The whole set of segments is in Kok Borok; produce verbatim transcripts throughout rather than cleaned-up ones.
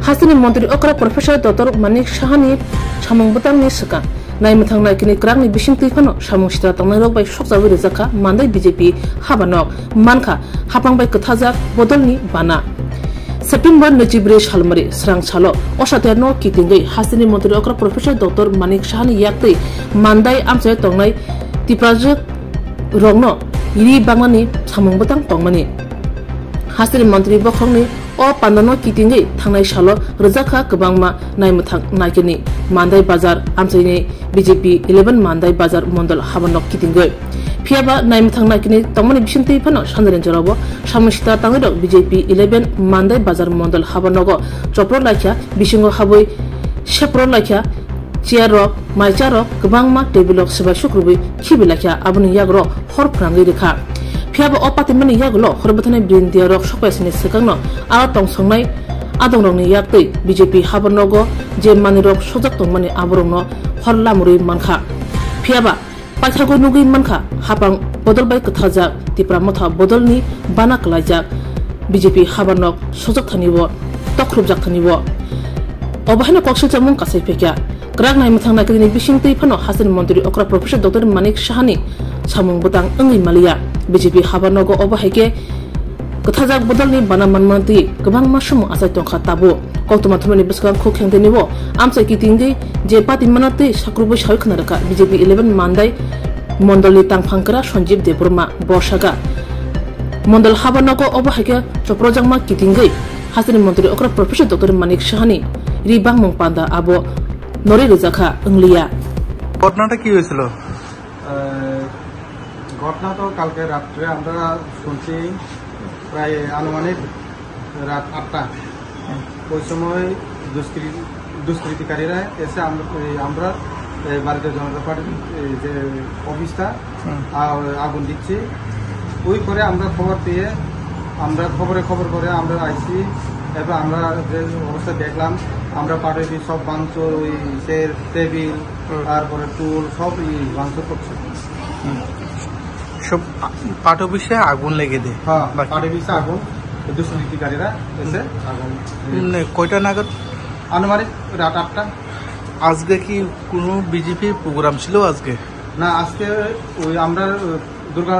Hasteni montri okra Professor Doctor Manik Sahani samung bwtangni swkang naimwthang naikini kwrakni bisingtwi phano samung sitra tangnairok bai sokjawi rijak kha Mandai B J P habanok, mankha hapang bai kwthajak bodolni bana. September naichibri salmari srang salo Osaterno kitingwi hasteni montri okra Professor Doctor Manik Sahani yaktwi Mandai amchai tongnai Tiprajwk rokno ri bangnani samung bwtang tongmani. Hasteni montri bokhokni o pandano kitingwi thangnai salo rwjak kha kwbangma naimwthang naikini Mandai Bazar amchaini B J P eleven Mandai Bazar Mondol habanok kitingwi. Phiyaba naimwthang naikini tongmani bisingtwi phano sanjani jorao samung sitra tangnairok B J P eleven Mandai Bazar Mondol habanogo chopro laikha, bisingo habwi sepro laikha, chair rok, maicha rok kwbangma table rok swbai sukrubwi khibi laikha, aboni yago hor phrangwi rwkha. Phiyaba o patimani yagulo hor bwthanai brindia rok sokpaisini swkangno aro tongsongnai adongrokni yaktwi B J P habarnogo je manwirok sojak tongmani aborokno hor lamurwi mankha. Phiyaba paithago nugwi mankha hapang bodol bai kwthajak Tipra Motha bodolni bana kwlaijak B J P habarnok sojak thani o, tokhrupjak thani o. Obo haino koksilchamung kasai phaikha. Kwrak naimwthang naikini bisingtwi phano hasteni montri okra Professor Doctor Manik Sahani samung bwtang wngwi maliya. B J P habarnogo obo hai khe kwthajak bodolni bana manmantwi kwbangma samung achai tongkha tabuk. Koktwma thumani bwskang khuk khengdeni o amchai kitingwi je patimano twi sakrubwi sawi khna rwkha B J P eleven Mandai Mondolni tangphang kwra Sanjib Debbarma borsaga Mondol habarnogo obo hai khe choprojakma kitingwi hasteni montri okra Professor Doctor Manik Sahani ri bangmung panda abo norwi rwjakha wngliya. ঘটনাটা কি হয়েছিল? আহ, ঘটনা তো কালকে রাত্রে আমরা শুনছি প্রায় আনুমানিক রাত আটটা। ওই সময় দুষ্কৃ-, দুষ্কৃতিকারীরা এসে আম-, এই আমরা, এই ভারতীয় জনতা পার্টির এই যে অফিসটা হুম। আ-, আগুন দিচ্ছে। ওই পরে আমরা খবর পেয়ে, আমরা খবরে খবর করে আমরা আইছি। এরপর আমরা যে অবস্থা দেখলাম, আমরা পাটুই সব ভাঙচুর, ওই চেয়ার, টেবিল, হুম। তারপরে টুল সব এই ভাঙচুর করছে। হুম। সব পা-, পাট অফিসে আগুন লেগে দেয়। হ্যাঁ, বাকি পাট অফিসে আগুন, দুষ্কৃতিকারীরা এসে আগুন। মানে কয়টা নাগাদ? আনুমানিক রাত আটটা। আজকে কি কোনো বিজেপি প্রোগ্রাম ছিল আজকে? না, আজকে ওই আমরা, আহ, দুর্গা,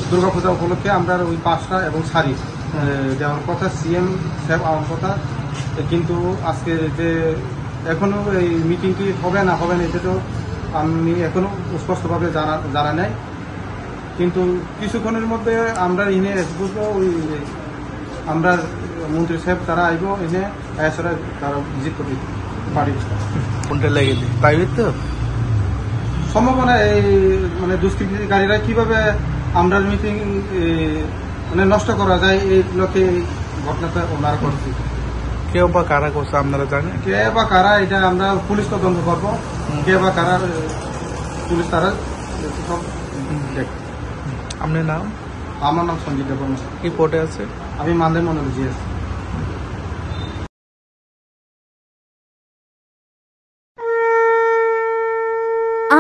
দুর্গা পূজা উপলক্ষে আমরা ওই পাঁচটা এবং শাড়ি, আহ, দেওয়ার কথা, সিএম সাহেব আমার কথা। কিন্তু আজকে যে এখনো এই মিটিংটি হবে না হবে না, এটা তো আমি এখনো স্পষ্টভাবে জানা, জানা নেই। কিন্তু কিছুক্ষণের মধ্যে আমরা এনে বুঝবো, ওই আমরা মন্ত্রী সাহেব তারা আইবো, এনে এসে তারা ভিজিট করবে বাড়ি। কোনটা লেগে দেয়? প্রাইভেট তো? সম্ভাবনা এই মানে দুষ্কৃতিকারীরা কিভাবে আমরা মিটিং, এ, মানে নষ্ট করা যায় এই লক্ষ্যে এই ঘটনাটা ওনারা করছে। কেউ বা কারা করছে আপনারা জানেন? কে বা কারা এটা আমরা পুলিশ তদন্ত করবো। হুম। কে বা কারা, এ, পুলিশ তারা সব দেখবে। আপনার নাম? আমার নাম সঞ্জিত দেববর্মা। কি পদে আছে? আমি মাননীয় মনোরঞ্জন আছি।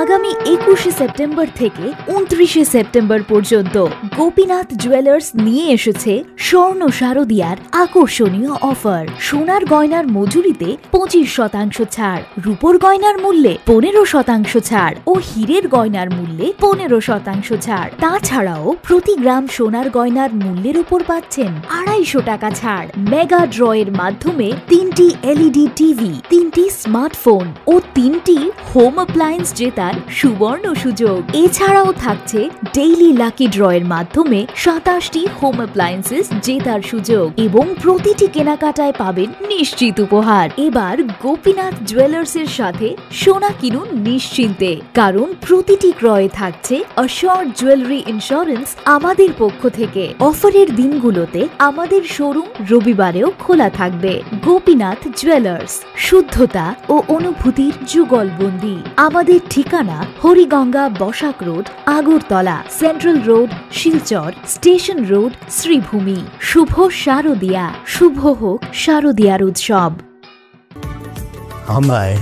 আগামী একুশে সেপ্টেম্বর থেকে ঊনত্রিশে সেপ্টেম্বর পর্যন্ত গোপীনাথ জুয়েলার্স নিয়ে এসেছে স্বর্ণ শারদিয়ার আকর্ষণীয় অফার। সোনার গয়নার মজুরিতে পঁচিশ শতাংশ ছাড়, রূপোর গয়নার মূল্যে পনেরো শতাংশ ছাড় ও হীরের গয়নার মূল্যে পনেরো শতাংশ ছাড়। তাছাড়াও প্রতি গ্রাম সোনার গয়নার মূল্যের উপর পাচ্ছেন আড়াইশো টাকা ছাড়। মেগা ড্রয়ের মাধ্যমে তিনটি এলইডি টিভি, তিনটি স্মার্টফোন ও তিনটি হোম অ্যাপ্লায়েন্স জেতার সুবর্ণ সুযোগ। এছাড়াও থাকছে ডেইলি লাকি ড্রয়ের মাধ্যমে সাতাশটি হোম অ্যাপ্লায়েন্সেস জেতার সুযোগ এবং প্রতিটি কেনাকাটায় পাবেন নিশ্চিত উপহার। এবার গোপীনাথ জুয়েলার্সের সাথে সোনা কিনুন নিশ্চিন্তে, কারণ প্রতিটি ক্রয়ে থাকছে অ্যাসিওরড জুয়েলারি ইন্স্যুরেন্স আমাদের পক্ষ থেকে। অফারের দিনগুলোতে আমাদের শোরুম রবিবারেও খোলা থাকবে। গোপীনাথ জুয়েলার্স, শুদ্ধতা ও অনুভূতির যুগলবন্দি। আমাদের ঠিকানা Hariganga Basak road, Agartala, central road, Silchar, station road, Sribhumi. শুভ শারদিয়া, শুভ হোক শারদিয়ার উৎসব। আমায়